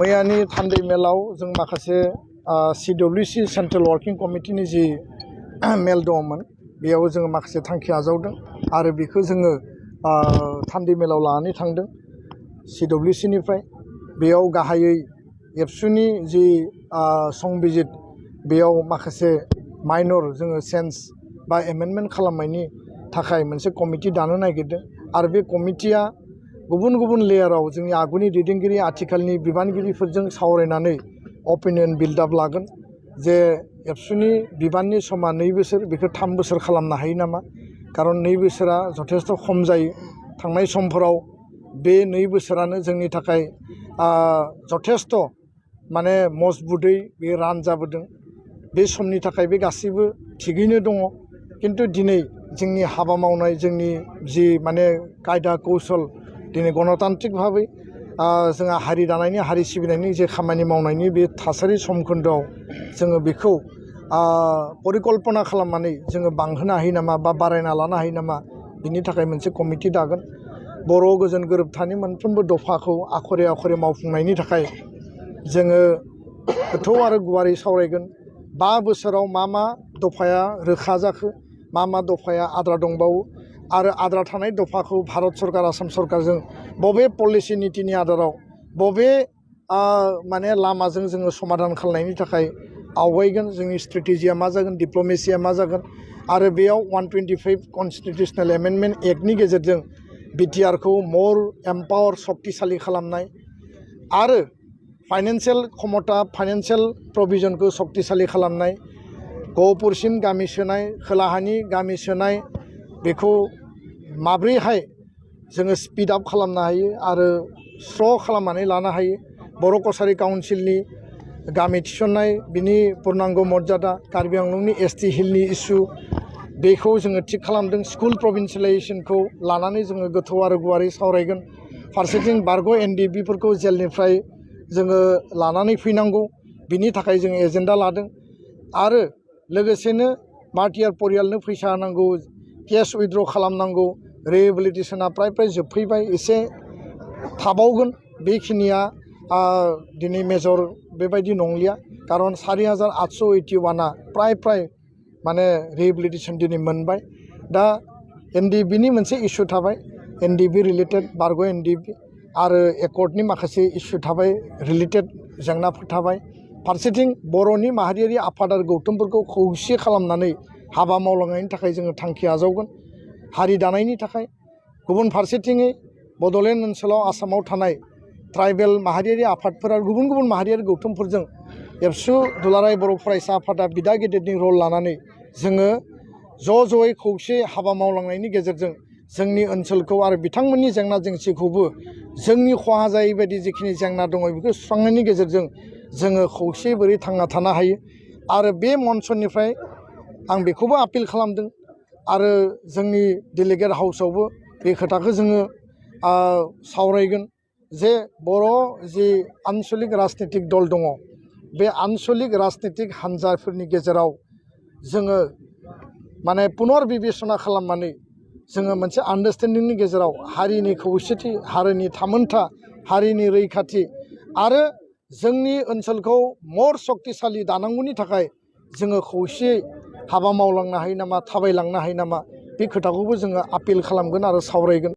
मैयानि थान्दै मेलाव जों माखासे CWC सेन्ट्रेल वर्किं कमिटिनि जि मेल दङमोन बेयाव जों माखासे थांखि आजावदों आरो बेखौ जोङो थान्दै मेलाव लानानै थांदों CWC निफ्राय बेयाव गाहायै एबसुनि जि संबिजित बेयाव माखासे माइनर जोङो चेन्ज बा एमेन्डमेन्ट खालामनायनि थाखाय मोनसे कमिटि दानो नागिरदों आरो बे कमिटिया गुबुन गुबुन लेयाराव जोंनि आगुनि दैदेनगिरि आथिखालनि बिबानगिरिफोरजों सावरायनानै अपिनियन बिल्डआप लागोन जे एबसुनि बिबाननि समा 2 बोसोर बेखौ 3 बोसोर खालामनो हायो नामा खारन 2 बोसोरा जथेस्थ खम जायो थांनाय समफोराव बे 2 बोसोरानो जोंनि थाखाय जथेस्थ माने मजबुतै बे रान जाबोदों बे समनि थाखाय बे गासिबो थिगैनो दङ किन्तु दिनै जोंनि हाबा मावनाय जोंनि जि माने कायदा कौशल दिनै गणतान्त्रिक भाबै जोंहा हारि दानायनि हारि सिबिनायनि जे खामानि मावनायनि बे थासारि समखोन्दोआव जोङो बेखौ परिकल्पना खालामनानै जोङो बांहोनो हायो नामा बा बारायना लानो हायो नामा बिनि थाखाय मोनसे कमिटि दागोन बर' गोजोन गोरोबथानि मोनफ्रोमबो दफाखौ आखरे आखरे मावफुंनायनि थाखाय जोङो गोथौ आरो गुवारै सावरायगोन 5 बोसोराव मा दफाया रोखा जाखो मा दफाया आद्रा दंबावो आरो आद्रा थानाय दफाखौ भारत सरकार आसाम सरकारजों बबे पलिसि नीतिनि आधाराव बबे माने लामाजों जोङो समाधान खालामनायनि थाखाय आवगायगोन जोंनि स्ट्रेटेजिया मा जागोन डिप्लोमेसिया मा जागोन आरो बेयाव 125 कन्स्टिटिउशनेल एमेन्डमेन्ट एक्टनि गेजेरजों BTR खौ मोर एम्पावर शक्तिशाली खालामनाय आरो फाइनेन्शियल क्षमता फाइनेन्शियल प्रभिजनखौ शक्तिशाली खालामनाय गहपुरसिम गामि सोनाय खोलाहानि गामि सोनाय बेखौ माब्रैहाय जोङो स्पीड आप खालामनो हायो आरो स्र' खालामनानै लानो हायो बर' कसारी काउन्सिलनि गामि थिसननाय बिनि पुर्नांग मर्यादा कार्बि आंलंनि ST हिलनि इस्यु बेखौ जोङो थिग खालामदों स्कुल प्रभिन्सियेलाइजेसनखौ लानानै जोङो गोथौ आरो गुवारै सावरायगोन फारसेथिं बारग' NDB फोरखौ जेलनिफ्राय जोङो लानानै फैनांगौ बिनि थाखाय जों एजेन्डा लादों आरो लोगोसेनो मार्टियार परियालनो फैसा होनांगौ केस उइथड्र खालामनांगौ रिहेबिलिटेसना प्राय जोबफैबाय एसे थाबावगोन बेखिनिया दिनै मेजर बेबायदि नंलिया खारन 4881 प्राय माने रिहेबिलिटेसन दिनै मोनबाय दा NDB नि मोनसे इस्यु थाबाय NDB रिलेटेड बारग' NDB आरो एकर्डनि माखासे इस्यु थाबाय रिलेटेड जेंनाफोर थाबाय फारसेथिं बर'नि माहारियारि आफाद आरो गौथुमफोरखौ खौसे खालामनानै हाबा मावलांनायनि थाखाय जोङो थांखि आजावगोन हारि दानायनि थाखाय गुबुन फारसेथिङै बड'लेण्ड ओनसोलाव आसामाव थानाय ट्राइबेल माहारियारि आफादफोरा गुबुन गुबुन माहारियारि गौथुमफोरजों एबसु दुलाराय बर' फरायसा आफादा बिदा गेदेरनि रल लानानै जोङो ज'यै खौसे हाबा मावलांनायनि गेजेरजों जोंनि ओनसोलखौ आरो बिथांमोननि जेंना जेंसिखौबो जोंनि खहा जायै बायदि जिखिनि जेंना दङ बेखौ सुस्रांनायनि गेजेरजों जोङो खौसे बोरै थांना थानो हायो आरो बे मनसनिफ्राय आं बेखौबो आपिल खालामदों आरो जोंनि डेलिगेट हाउसआवबो बे खोथाखौ जोङो सावरायगोन जे बर' जि आन्सलिक राजनितिक दल दङ बे आन्सलिक राजनितिक हान्जाफोरनि गेजेराव जोङो माने पुनर बिबेसना खालामनानै जोङो मोनसे आन्डारस्टेन्डिंनि गेजेराव हारिनि खौसेथि हारिनि थामोन्था हारिनि रैखाथि आरो जोंनि ओनसोलखौ मर शक्तिशाली दानांगौनि थाखाय जोङो खौसेयै हाबा मावलांनो हायो नामा थाबायलांनो हायो नामा बे खोथाखौबो जोङो आपिल खालामगोन आरो सावरायगोन।